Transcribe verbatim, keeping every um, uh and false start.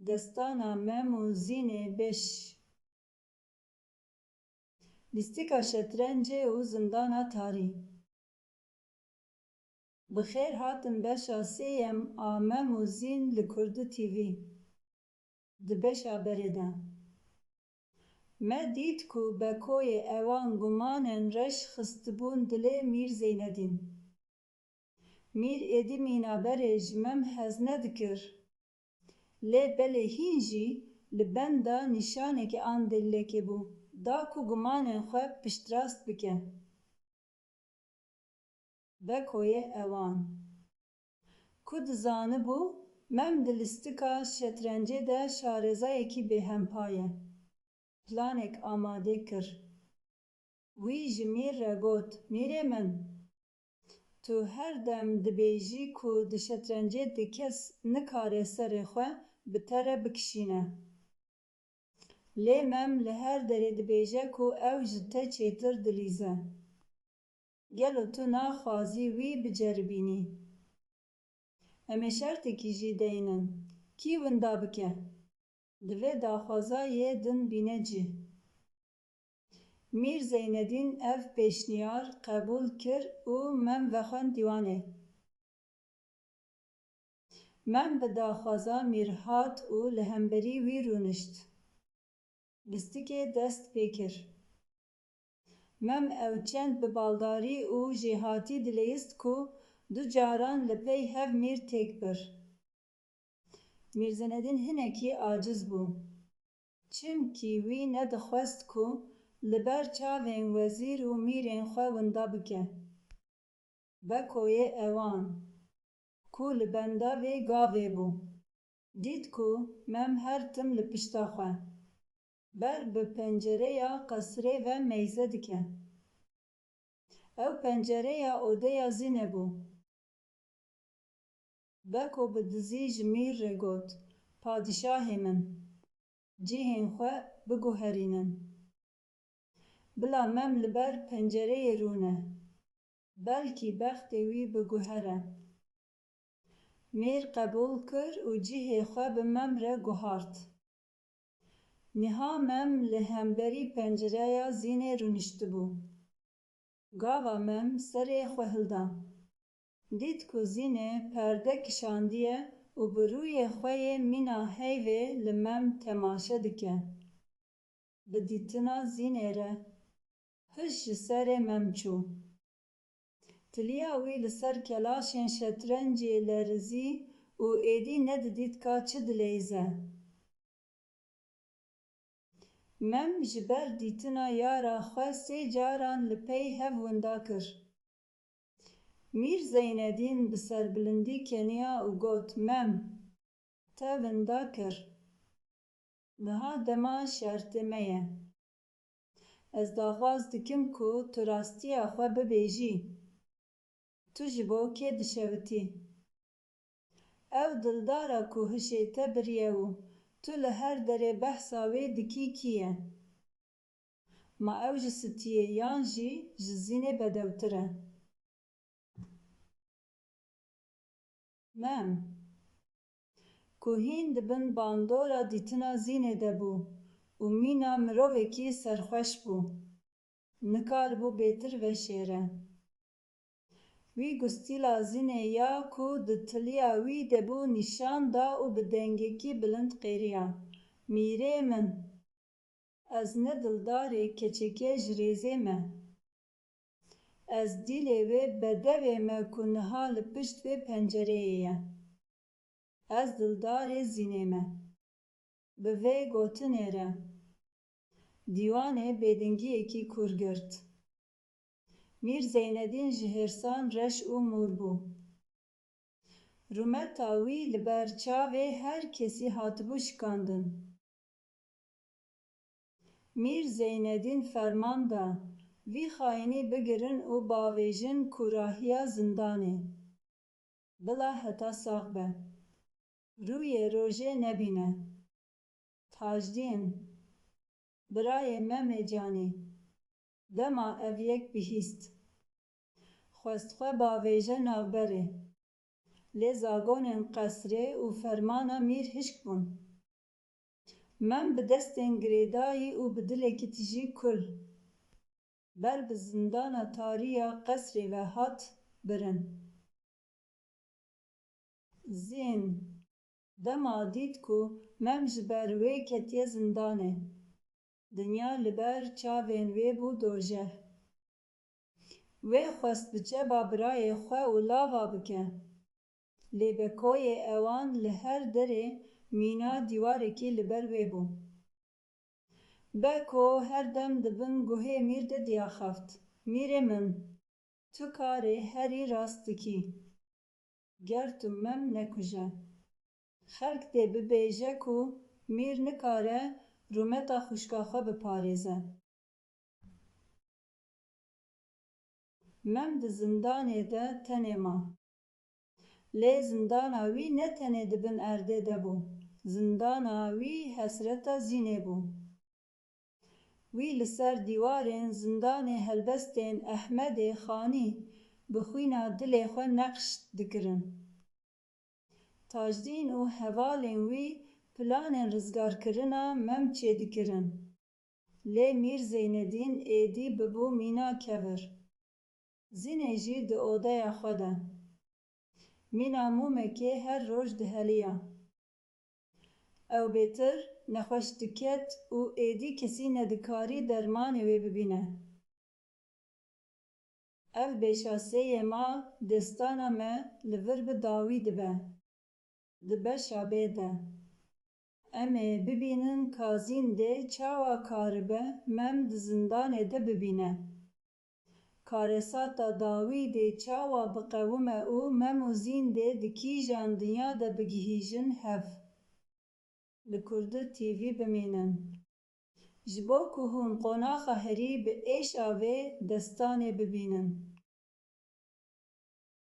Destana Mem û Zînê Beş. Lîstika şetrencê û zindana tarî. Bi xêr hatin beşa sêyem a Mem û Zîn li Kurdu T V. Di beşa berê de me dît ku Bekoyê Ewan gumanên reş xistibûn dilê Mîr Zeynedîn. Mîr êdî mîna berê ji Mem hez nedikir. Lê belê hîn jî li benda nîşanekê an delîlekê bû, da ku gumanên xwe piştrast bike. Bekoyê Ewan, ku dizanibû Mem di lîstika şetrencê de şarezayekî bêhempa ye, planek amade kir. Wî ji Mîr re got, Mîrê min, tu her dem dibêjî ku di şetrencê di kes nikare serê xwe bi te re bikişîne. Lê Mem li her derê dibêje ku ew ji te çêtir dilîze. Gelo tu naxwazî wî biceribînî? Em ê şertekî jî deynin. Kî winda bike, divê daxwaza yê din bîne cih. Mîr Zeynedîn ev pêşniyar qebûl kir û Mem vexwend dîwanê. Mem bi daxwaza Mîr hat û li hemberî wî rûnişt. Lîstikê dest pê kir. Mem ew çend bi baldarî û jêhatî dileyist ku du caran li pey hev Mîr têk bir. Mîr Zenedîn hinekî aciz bû. Çimkî wî nedixwest ku li ber çavên wezîr û mîrên xwe winda bike. Bekoyê Ewan, ku li benda vê gavê bû, dît ku Mem her tim li pişta xwe, ber bi pencereya qesrê ve meyze dike. Ew pencereya odeya Zînê bû. Beko bi dizî ji Mîr re got, Padîşahê min, cihên xwe biguherînin. Bila Mem li ber pencereyê rûne. Belkî bextê wî biguhere. Mîr qebûl kir û cihê xwe bi Mem re guhart. Niha Mem li hemberî pencereya Zînê rûniştibû. Gava Mem serê xwe hilda. Dît ku Zînê perde kişandiye û bi rûyê xwe yê mîna heyvê li Mem temaşe dike. Bi dîtina Zînê re hiş ji serê Mem çû. Tiliya wî li ser kelaşên şetrencê lerizî û êdî nedidît ka çi dileyze. Mem ji ber dîtina yara xwe sê caran li pey hev winda kir. Mîr Zeynedîn bi serbilindî keniya û got, Mem, te winda kir. Niha dema şertê me ye. Ez daxwaz dikim ku tu rastiya xwe bibêjî. Tu ji bo kê dişewitî? Ew dildara ku hişê te biriye û tu li her derê behsa wê dikî kî ye? Ma ew ji Sitiyê yan jî ji Zînê bedewtir e? Mem, ku hîn di bin bandora dîtina Zînê de bû û mîna mirovekî serxweş bû, nikaribû bêtir veşêre. Wî gustîla Zînê ya ku di tiliya wî de bû nîşan da û bi dengekî bilind qêriya, Mîrê min, ez ne dildarê keçekê ji rêzê me. Ez dîlê wê bedevê me ku niha li pişt vê pencereyê ye. Ez dildarê Zînê me. Bi vê gotinê re dîwanê bêdingiyekî kûr girt. Mîr Zeynedîn ji hêrsan reş û mûr bû. Rûmeta wî li ber çavê her kesî hatibû şikandin. Mîr Zeynedîn ferman da, vî xayinî bigirin û bavêjin kûrahiya zindanê. Bila heta sax be. Rûyê rojê nebîne. Tacdîn, birayê Memê canî, dema ev yek bihîst, xwest xwe bavêje navberê. Lê zagonên qesrê û fermana mîr hişk bûn. Mem bi destên girêdayî û bi dilekî tijî kul ber bi zindana tarî ya qesrê ve hat birin. Zîn, dema dît ku Mem ji ber wê ketiye zindanê, dinya li ber çavên wê bû dojeh. Wê xwest biçe ba birayê xwe û lava bike. Lê bekoyê ewan li her derê mîna dîwarekî li ber wê bû. Beko her dem di bin guhê mîr de diyaxaft. Mîrê min, tu karê herî rast dikî. Ger tu Mem nekuje. Xelk dê bibêje ku mîr nikare rûmeta xwişka xwe biparêze. Mem di zindanê de tenê ma. Lê zindana wî ne tenê di bin erdê de bû. Zindana wî hesreta Zînê bû. Wî li ser dîwarên zindanê helbestên Ehmedê Xanî bi xwîna dilê xwe neqş dikirin. Tajdîn û hevalên wî planên rizgarkirina Mem çêdikirin. Lê Mîr Zeynedîn êdî bibû mîna kevir. Zînê jî di odeya xwe de. Mîna mûmekê her roj diheliya. Ew bêtir nexweş diket û êdî kesî nedikarî dermanê wê bibîne. Ev bêşaseyê ma destana me li vir bi dawî dibe. Di beşa bê de. Em ê bibînin ka Zîn dê çawa karibe Mem di zindanê de bibîne. Karesata dawî dê çawa biqewime û Mem û Zîn dê di kîjan dinya de bigihîjin hev. Li Kurdi T V bimînin. Ji bo ku hûn qonaxa herî bi êşa vê destanê bibînin.